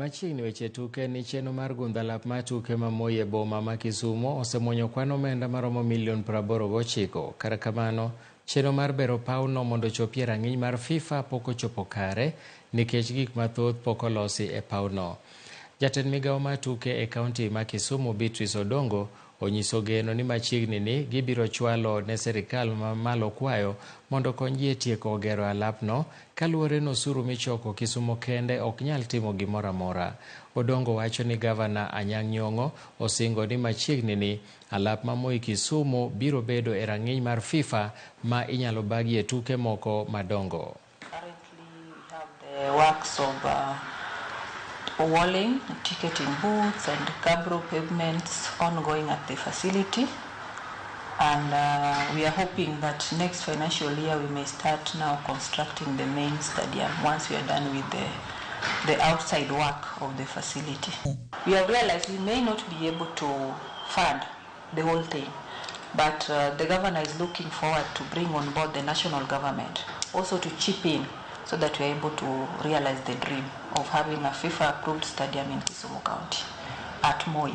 Machiegni weche tuke ni chenro mar gundho alap mar tuke ma Moi e boma ma Kisumo osemuonyo kwan omenda maromo milion 89. Kata kamano, chenro mar bero pawno mondo ochopi e rang'iny mar FIFA pok ochopo kare nikech gik mathoth pok olosi e pawno. Jatend migawo mar tuke e kaunti ma Kisumu Beatrice Odongo onyiso geno ni machiegni ni gibiro chwalo ne sirikal mamalo kwayo mondo okonygi e tieko gero alapno kaluwore ni osuru michoko Kisumo kende ok nyal timo gimoro amora. Odongo wacho ni gavana Anyang' Nyong'o osingo ni machiegni ni alap ma Moi Kisumu biro bedo e rang'iny mar FIFA ma inyalo bagie tuke moko madongo. Currently we have the works of walling, ticketing booths and cabro pavements ongoing at the facility, and we are hoping that next financial year we may start now constructing the main stadium once we are done with the outside work of the facility. We have realized we may not be able to fund the whole thing, but the governor is looking forward to bring on board the national government also to chip in so that we are able to realize the dream of having a FIFA approved stadium in Kisumu County at Moi.